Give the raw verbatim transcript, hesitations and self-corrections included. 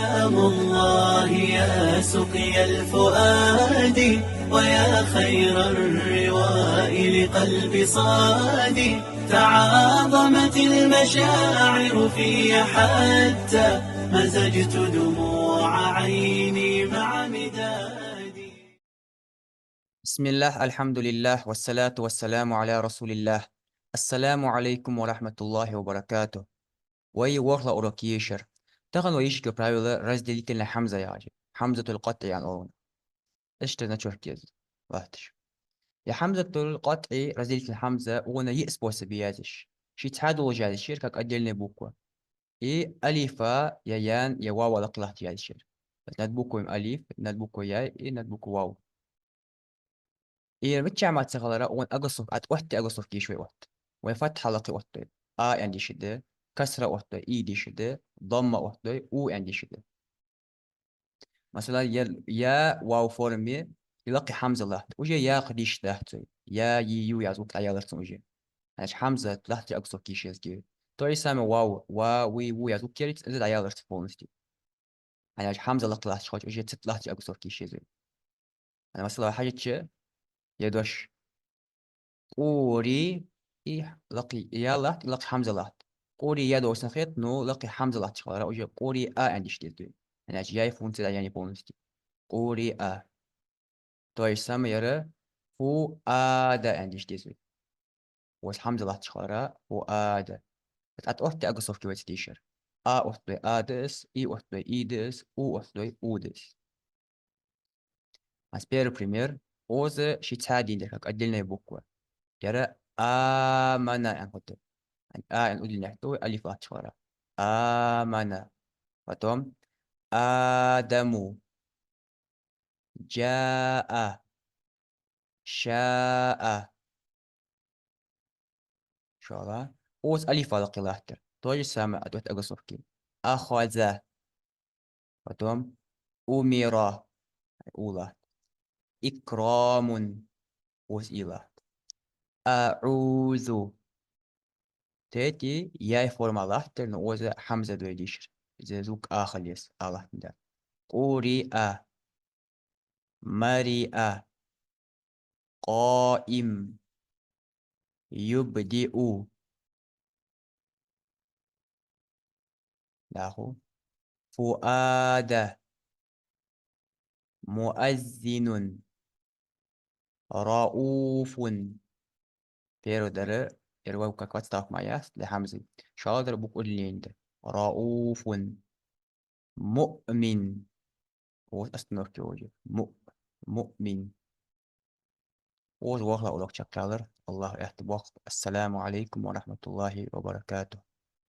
سلام الله يا سقيا الفؤاد، ويا خير الرواء لقلب صاد. تعاظمت المشاعر في حتى مزجت دموع عيني مع مدادي. بسم الله، الحمد لله، والصلاة والسلام على رسول الله. السلام عليكم ورحمة الله وبركاته. Вай ворхӀлагӀа урок ешар. Тахан вай ешаргйола правило разделительный хьамза яхаш я. Хьамзатул къатӀи аьнна оал. Иштта значок еза латташ. Я хьамзатул къатӀи, разделительный хьамза, укхунна йиъ способ я язъеш. Ши цхьа долаш язъеш ер, как отдельная буква. И алифа, я ян, я вава лакхе латташ язъеш ер. Над буквой алиф, над буквой я и над буквой вав. И мичча ма ца хилара, укхунна огласовка, ат отта огласовка еш вай отт. Вай фатхьа лакхе оттадой, а аьнна дешаргда, касра оттадой, и дешаргда, дамма оттадой, у аьнна дешаргда. Масала, я, я вав форме, и лакхе хьамза латт. Уже я кхы дешаргдац вай. Я, йи, ю яха звук дӀаялар цун уже. Хьанача хьамза латтача огласовка еш еза. То же самое вав, ва, ви, ву яха звук кериц, из дӀаялар цун полностью. Хьанача хьамза лакхе латташ хилча, уже цу тӀа латтача огласовка еш еза вай. Хьана масала хьажача, я дош. Къури, и лакхе я латт, и лакхе хьамза латт. Къури я дош санна хет, ну лакхе хьамза латташ хилара, уже къури а аьнна дешаргда вай. Хьанача яй функция дӀаяьннай полностью. Къури а. То же самое яра фу а да аьнна дешаргда вай. Укхаза хьамза латташ хилара, фу а да. Ат отта огласовка вай цу дешар. А оттадой а да из, и оттадой и да из, у оттадой у да из. Ас первый пример. Укхаза ши цхьа дийна да, как отдельная буква. Яра амана аьнна хӀутту. А аьнна удлинять ду, алиф латташ хилара. Амана. Потом адаму. Джаа. Шаа. Шала. Укхаза алиф лакхе латтар. То же самое, ат отта огласовка. Ахаза. Потом умира. У латт. Икрамун. Укхаза и латт. Аузу. Третий, яй форма латтар, но укхаза хьамза дой дешар. Из звук а хила еза, а латтандаь. Къуриа. Мариа. Къаим. Юбдиу. Наху. Фуада. Муаззинун. Рауфун. Первый дар, первый как подставка ма яц, для хьамзы. ШоллагӀдар буква удлинение да. Рауфун. Муъмин. Укхаза остановка уже. Му-, муъмин. Укхаза ворхӀлагӀа урок чакхъяьлар. АллахӀа аьттув боаккхалба. Ассаламу Ӏалайкум ва рахьматуллахӀи ва баракатухӀ.